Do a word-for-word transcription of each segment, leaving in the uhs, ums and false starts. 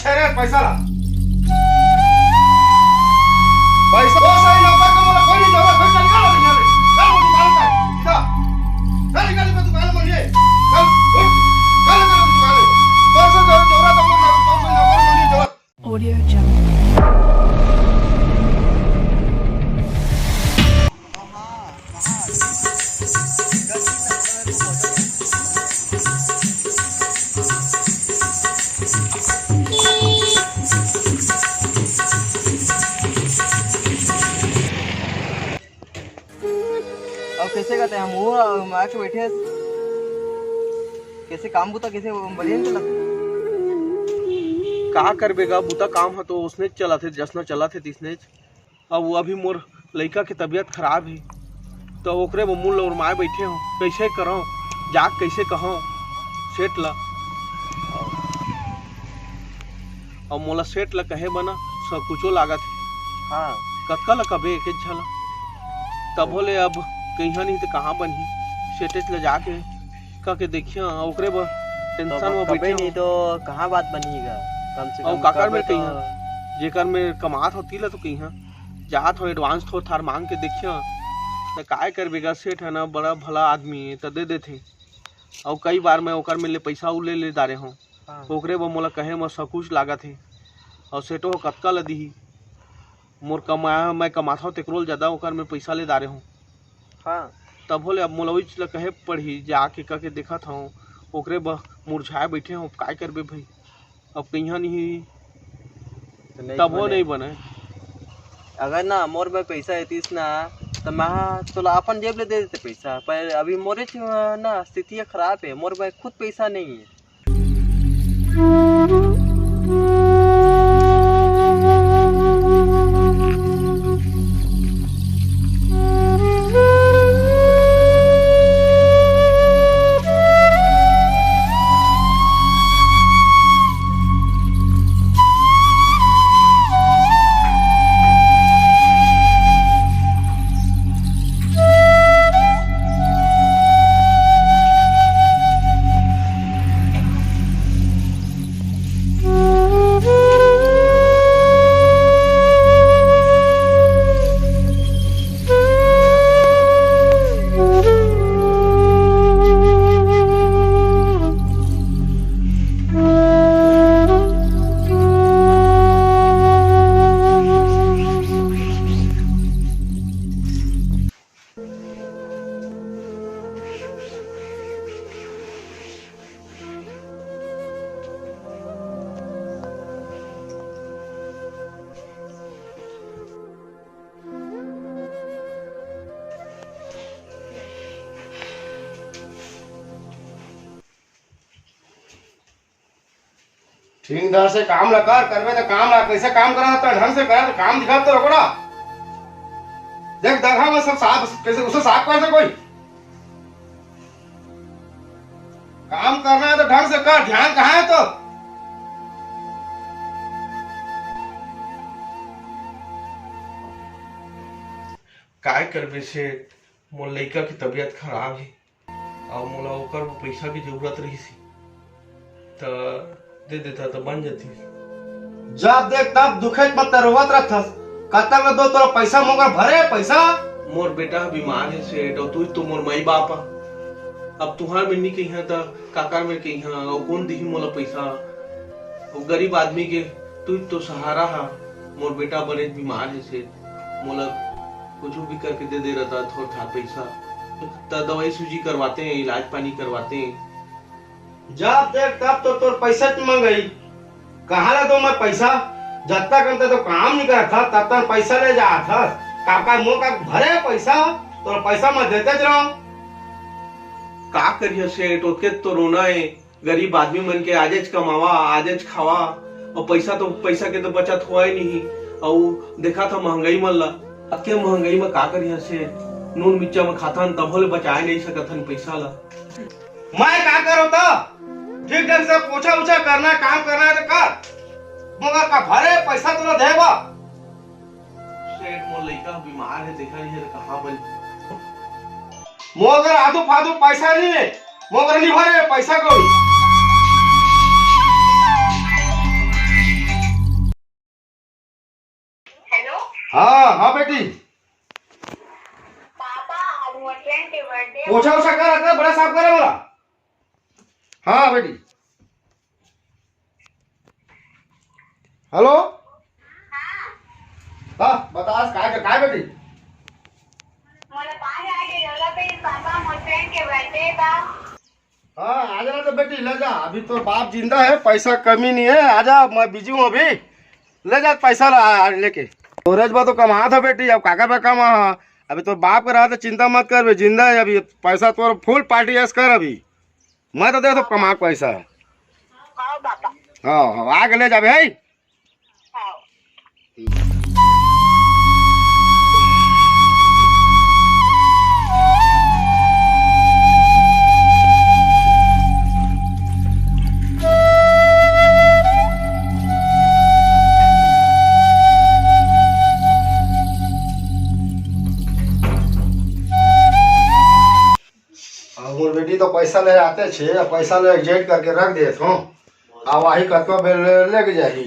अरे पैसा ला। पैसा, वो सही नौकर का मोला कोई नहीं जरूरत, भाई चल निकाल अभी यहाँ से। चल वो दुकान का, जा। चल निकाल इधर दुकान में ये। चल, उठ। चल इधर दुकान में। तो से जरूरत, जरूरत हमको, तो से नौकर में ये जरूरत। Audio Jungle। अब कैसे करते हैं हम? वो, हम आके बैठे हैं। कैसे काम बुता, कैसे बढ़िया नहीं चलत? का करबे गा, बुता काम ह तो उसने चलत हे, जसना चलत हे तिसने। अब वो अभी मोर लइका के तबीयत खराब हे, तो ओकरे बर मुंह ल उरमाए बैठे हो, कैसे करो, जाके कैसे कहो सेठ ला। अउ मोला सेठ ला कहे बर ना संकुचो लागत हे। हाँ। कतका ला कबे एक झला, तभो ले अब कहिया नहीं तो कहाँ बनही। सेठेच ला जाके कह के देखिया, ओकरे बर तो टेंशन में कबे बैठे नहीं हो। तो कहाँ बात बनही गा? कम से अउ कम काकर कबे में तो कहिया, जेकर में कमात होती ला तो कहिया, जात हो एडवांस थोर थार मांग के देखिया। त काय करबे गा, सेठ है ना, बड़ा भला आदमी है, त दे देथे। अउ कई बार मैं ओकर में ले पैसा उ ले ले डारे हूँ। हाँ। ओकरे बर मोला कहे म सकुच लागत हे। अउ सेठो ह कतका ल दिही? मोर कमाया, मैं कमाथव तेकरो ल जादा ओकर में पइसा ले डारे हूँ। हाँ। तभो ले अब मोला उहीच ल कहे पड़ही, जाके कह के देखत हूँ। ओकरे बर मुरझाए बइठे हूँ, अब काय करबे भई? अब कहिया नहीं, तो नहीं तभो बने। नहीं बने। अगर ना मोर बर पइसा रहतिस ना, त मैं तोला अपन जेब ले दे देते पइसा, पर अभी मोरे च-, ना स्थिति खराब है, मोर बर खुद पइसा नहीं है। ठीक ढंग से काम ला कर, करबे त काम ला, कैसे काम करना त ढंग से कर, काम दिखा तो रगड़ा। देख दरहा में सब साफ, कैसे उसे साफ कर दे कोई। काम करना है तो ढंग से कर, ध्यान कहाँ है तो? काय करबे सेठ, मोर लइका के तबीयत खराब हे, अउ मोला ओकर पइसा के जरूरत रहिस हे, त दे देता त बन जातिस। जब देख तब दुखेच मत रोवत रथस। कतक दो तोला पइसा, मोर भरे पइसा। मोर बेटा ह बीमार हे सेठ, अउ तुही तो मोर माई बाप आ। अब तुहार मेर नी कहिया त काकर मेर कहिया, अउ कोन दिही मोला पइसा? अउ गरीब आदमी के तुही तो सहारा हा। मोर बेटा बनेच बीमार हे सेठ, मोला कुछु भी करके दे दे रहता थोर थार पइसा, त दवाई सूजी करवाते हैं, इलाज पानी करवाते हैं। जब देख तब तो तोर पइसा च मंगई। कहाँ ला दो मैं पइसा? जब तक अंत तो काम नहीं करत हस, तब तक पइसा ले जात हस। काका मोर का भरे पइसा, तोर पइसा मैं देते च रहूं। का करिया सेठ, ओतके तो रोना है। गरीब आदमी मन के आजेच कमावा, आजेच खावा, अउ पइसा तो, पइसा के तो बचत होवय नहीं। अउ देखा था महंगाई मन ला, अतके महंगाई में का करिया सेठ, नून मिर्चा में खाथन, तभो ले बचाए नहीं सकत हन पइसा ला। मैं का करो त? ठीक ढंग से पोछा उछा करना, काम करना है तो कर। मगर का भरे पइसा तो ना देबा। सेठ, मोर लइका बीमार हे, देखा नहीं हे, कहाँ बन। मोर करा आदू फादू पइसा नहीं हे, मोर करा नहीं भरे पइसा कौड़ी। हाँ, हाँ बेटी। पापा, आज मोर friend के birthday। पोछा ओछा कर, कर, बड़ा साफ करे वाला। हाँ बेटी। Hello। हाँ। हाँ, बता, आज काय, काय बेटी? मोला पाँच हजार के जरूरत हे पापा, मोर friend के birthday बा। हाँ, आ जाना तो बेटी, ले जा, अभी तोर बाप जिंदा है, पैसा कमी नहीं है, आ जा, मैं busy हूँ अभी, ले जा पैसा ला, आ, लेके। तोरेज बा तो कमा था बेटी, अब काका बा कमा हा, अभी तोर बाप के रहा तो चिंता मत कर बे, जिंदा है अभी, पैसा तोर full party ऐस कर अभी, मैं तो दे तो कमा के पैसा। हाँ पापा। हाँ, हाँ, आके ले जाबे है। अब मोर बेटी तो पैसा ले आते छे, पैसा ले adjust करके रख देत हो। आ वही कतको बेर ले, लेके जाही।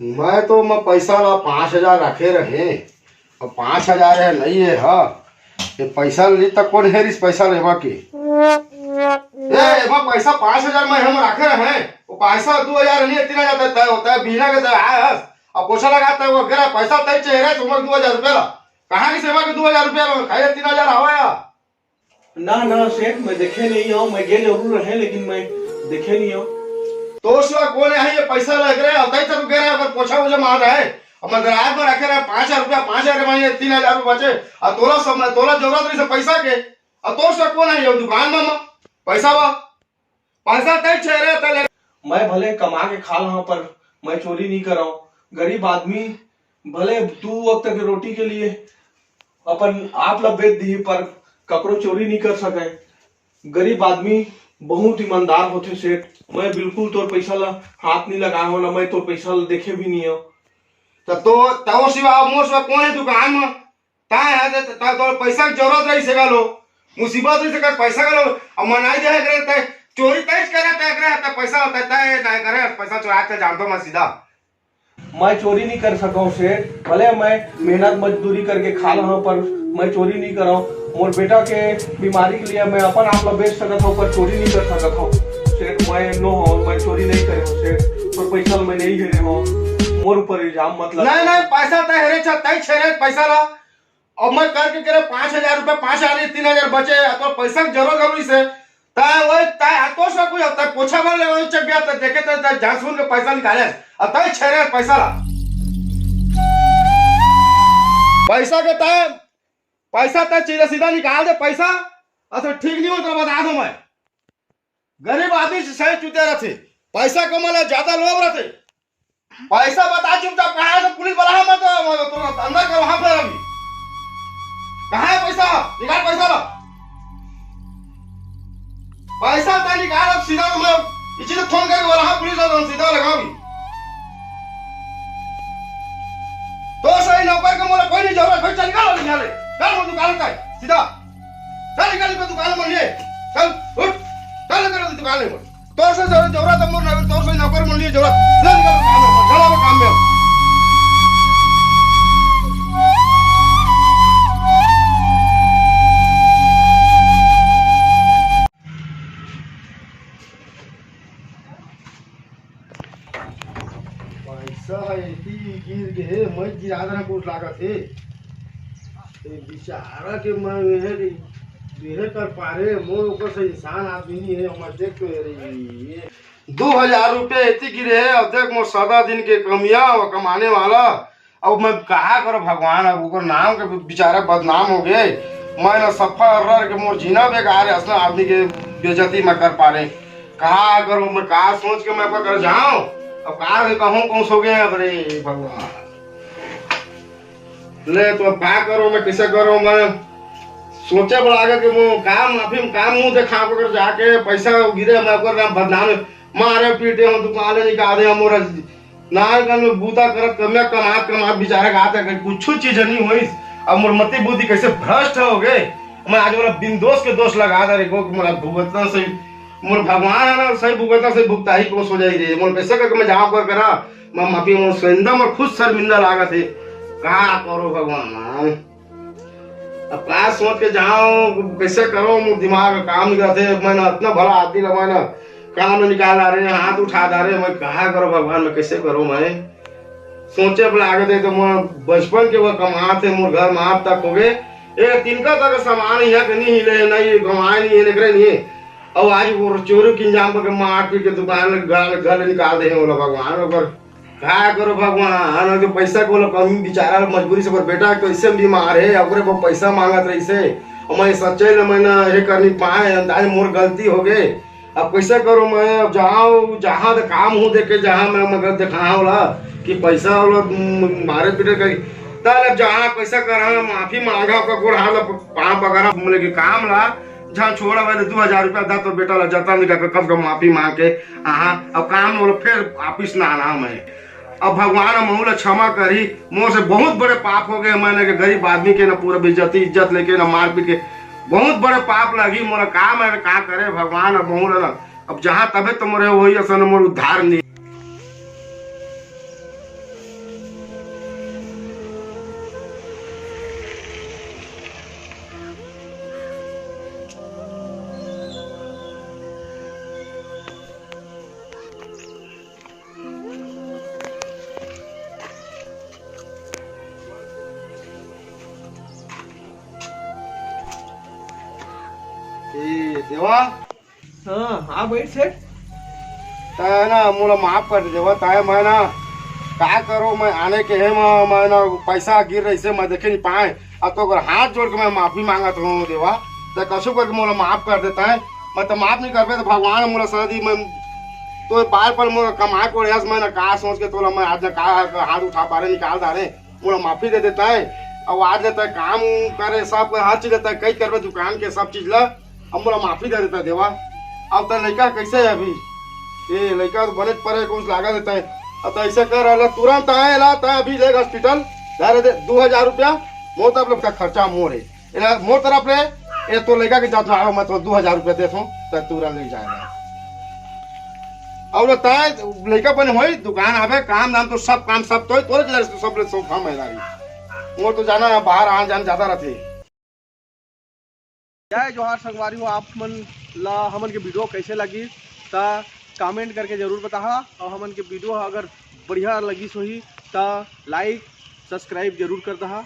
मैं तो मैं पैसा ला पाँच हजार रखे रहे, अब पाँच हजार है नहीं है, हाँ, ये पैसा ली तक कौन है इस पैसा लेवा के? ए, एमा पैसा पाँच हजार मैं हम रखे रहे, वो पैसा दो हजार नहीं है, तीन हजार तय होता है, बिना के तय आया है, अब पोछा लगाता है, वो गिरा पैसा तय चेहरे से उमर दो हजार रुपया ला, कहाँ की सेवा के दो हजार रुपया ला, खाए तीन हजार आवा या? ना, ना सेठ, मैं देखे नहीं हूँ, मैं गे जरूर रहे, लेकिन मैं देखे नहीं हूँ। तो सिवा कौन है ये पैसा लग रहा है? अब तई तो रुके रहे, अगर पोछा वोछा मार रहा है, अब मैं दराज में रखे रहे पाँच हजार रुपया, पाँच हजार में ये तीन हजार रुपया बचे, और तोला सब, तोला जरूरत नहीं से पैसा के, और तो सिवा कौन है ये दुकान में, में पैसा वा, पैसा तय छे रहे, तय ले। मैं भले कमा के खा लहा, पर मैं चोरी नहीं करा हूँ। गरीब आदमी भले दू वक्त के रोटी के लिए अपन आप ला बेच दिही, पर ककरो चोरी नहीं कर सके। गरीब आदमी बहुत ईमानदार होथे सेठ। मैं बिल्कुल तोर पैसा ला हाथ नहीं लगाए हो ना, मैं तोर पैसा ला देखे भी नहीं हो। त तो तोर सिवा मोर सिवा कौन है दुकान में? ताय है त, त, तोर पैसा के जरूरत रही से गालो, मुसीबत रही से कर पैसा गालो, अब मनाई दे करे, तय चोरी तय करे, तय करे, तय पैसा तय, तय ना करे, पैसा चुरा के जानतो मैं सीधा। मैं चोरी नहीं कर सकूं सेठ, भले मैं मेहनत मजदूरी करके खा लहा, पर मैं चोरी नहीं करा हूं। मोर बेटा के बीमारी के लिए मैं अपन आप ला बेच सकत हूं, पर चोरी नहीं कर सकत हूं सेठ। मैं नो हूं, मैं चोरी नहीं करे हूं सेठ, पर पैसा मैं नहीं हेरे हूं। मोर ऊपर इल्जाम मत लगा। नहीं, नहीं, पैसा तय हेरे छ, तय छेरे पैसा ला। अब मैं करके करे पाँच हजार रुपया, पाँच हजार नहीं, तीन हजार बचे, तो पैसा के जरूरत जरूरी से। तय वही, तय हाथों से कोई होता है, पोछा मार ले, वही चक गया, तय देखे, तय, तय जहाँ सुन के पैसा निकाले, अब तय छह हजार पैसा ला। पैसा के तय, पैसा तय सीधा, सीधा निकाल दे पैसा, असर ठीक नहीं हो तो बता दो मैं। गरीब आदमी से सही चुते रहते, पैसा कमा ले, ज्यादा लोभ रहते। पैसा बता चुपचाप, कहाँ है तो पुलिस वाला है, मैं तो, मैं तो अंदर का वहां पे अभी। कहाँ है पैसा? निकाल पैसा ला। पैसा तो निकाल, अब सीधा तो मैं इसी से फोन करके बोला, हाँ, पुलिस वाला सीधा लगा अभी। तो सही नौकर का मोला कोई नहीं जरूरत, भाई चल निकाल, निकाल, चल वो दुकान का है, सीधा। चल निकल, निकल दुकान में ये। चल, उठ। चल निकल दुकान में। तोर से जरूरत, जरूरत है मोर नौकर, तोर से नौकर मोर लिए जरूरत। चल निकल दुकान में, चल अब काम में। पैसा ह एती गिर गे हे, मैं गिरा देना कुछ लागत हे। ए बेचारा के मैं एहे, एहे कर पारे, मोर ऊपर से इंसान आदमी नहीं है, मैं देख तो ये रही है। दो हजार रुपये एती गिरे हे, अब देख मोर सादा दिन के कमिया, वो कमाने वाला, अब मैं कहा करो भगवान, अब ओकर नाम के बेचारा बदनाम हो गए। मैं ना सफा रह के मोर जीना बेकार है, असना आदमी के बेइज्जती मैं कर पारे। कहा करो मैं का सोच के मैं ओकर कर जाऊं, अब का कहूं कौन सो गए, अब रे भगवान। ले तो अब का करो मैं, कैसे करो मैं, सोचे बड़ा आगे कि वो काम अभी काम मुंह देखा ओकर जाके पैसा गिरे, मैं ओकर नाम बदनाम मारे पीटे हो, दुकान निकाले मोर नानकन में बूता करत, कमिया कमात कमात बेचारा का आता, कुछ चीज नहीं होइस। अब मोर मति बुद्धि कैसे भ्रष्ट हो गए, मैं आज मोला बिन दोष के दोष लगा दे रे को, मोला भुगतना सही, मोर भगवान है ना, सही भुगतना सही भुगताही कोस हो जाई रे। मोर कैसे करके मैं जाओ कर करा, मैं माफी, मोर शर्मिंदा, मोर खुद शर्मिंदा लागत है। का करो भगवान, अब का सोच के जाओ, कैसे करो, मोर दिमाग काम नहीं करते। मैं ना इतना भला आदमी लगा ना, काम में निकाल आ रहे, हाथ उठा आ रहे, मैं कहा करो भगवान, मैं कैसे करो मैं। सोचे पर लागत है तो मोर बचपन के वो कमात है, मोर घर माप तक हो गए। ए, तिनका तक सामान यहाँ के नहीं हिले, नहीं गंवाए नहीं है, निकले नहीं है। और आज वो चोरी के इंजाम करके मार पीट के दुकान गाल गल निकाल दे हैं, बोला भगवान ओकर। का करो भगवान, अगर पैसा को लो कमी, बेचारा मजबूरी से, ओकर बेटा कैसे बीमार है, ओकरे पर पैसा मांगत रही से, और मैं सच्चे ले मैं ना ये करनी पाए, अंदाज मोर गलती हो गए। अब कैसे करो मैं, अब जहाँ जहाँ तो काम हूँ देखे, जहाँ मैं मगर देखा होला कि पैसा वाला मारे पीटे करी, तब जहाँ पैसा करा माफी मांगा, ओकर गोड़ हाथ ला पाँव पकड़ा, बोले कि काम ला जहाँ छोड़ा, मैंने दो हजार रुपया दा तो बेटा ला जतन दिखा के कम से कम माफी मांग के, हाँ, अब काम वाला फिर वापिस ना आना मैं। अब भगवान महू ला क्षमा करी, मोर से बहुत बड़े पाप हो गए, मैंने के गरीब आदमी के ना पूरा बेइज्जती, इज्जत लेके ना मारपीट के, बहुत बड़े पाप लगी मोला। का मैं का करे भगवान, अब महू ला ना, अब जहाँ तबे तो मोरे वही असन मोर उद्धार नहीं। ए देवा, हाँ, हाँ, बैठ सेठ। तय ना मोला माफ कर दे देवा, तय मैं ना का करो, मैं आने के है, मैं, मैं ना पैसा गिर रही से मैं देखे नहीं पाए। अब तो अगर हाथ जोड़ के मैं माफी मांगत हूँ देवा, तो कसो करके मोला माफ कर देता है। मैं तो माफ नहीं करबे तो भगवान मोला सजा दी। मैं तो बार पर मोला कमाए को रहा, मैं ना का सोच के तोला मैं आज ना का हाथ उठा पा रहे, निकाल डाले। मोला माफी दे देता है। अब आज लेता है काम करे, सब हर चीज लेता है, कई करबे दुकान के सब चीज ला। अब मोला माफी दे देता है देवा। अब तो लड़का कैसे है अभी? ये लड़का तो बने परे कुछ लागा देता है। अब तो ऐसे कर रहा, तुरंत आए ला, तय अभी ले हॉस्पिटल, धर दे दो हजार रुपया, मोर तरफ का खर्चा मोर है। एला मोर तरफ ले, ए तो लड़का के जात रहा, मैं तो दो हजार रुपया देत हूँ, तय तुरंत ले जाएगा। और तय लड़का बने होई, दुकान आवे, काम धाम तो सब काम सब तो तोरे के सब ले सब हम है। मोर तो जाना है, बाहर आना जाना ज्यादा रहते। जय जोहार संगवारी हो, आप मन ला हमन के वीडियो कैसे लगी त कमेंट करके जरूर बताहा, और हमन के वीडियो अगर बढ़िया लगी होही त लाइक सब्सक्राइब जरूर कर दहा।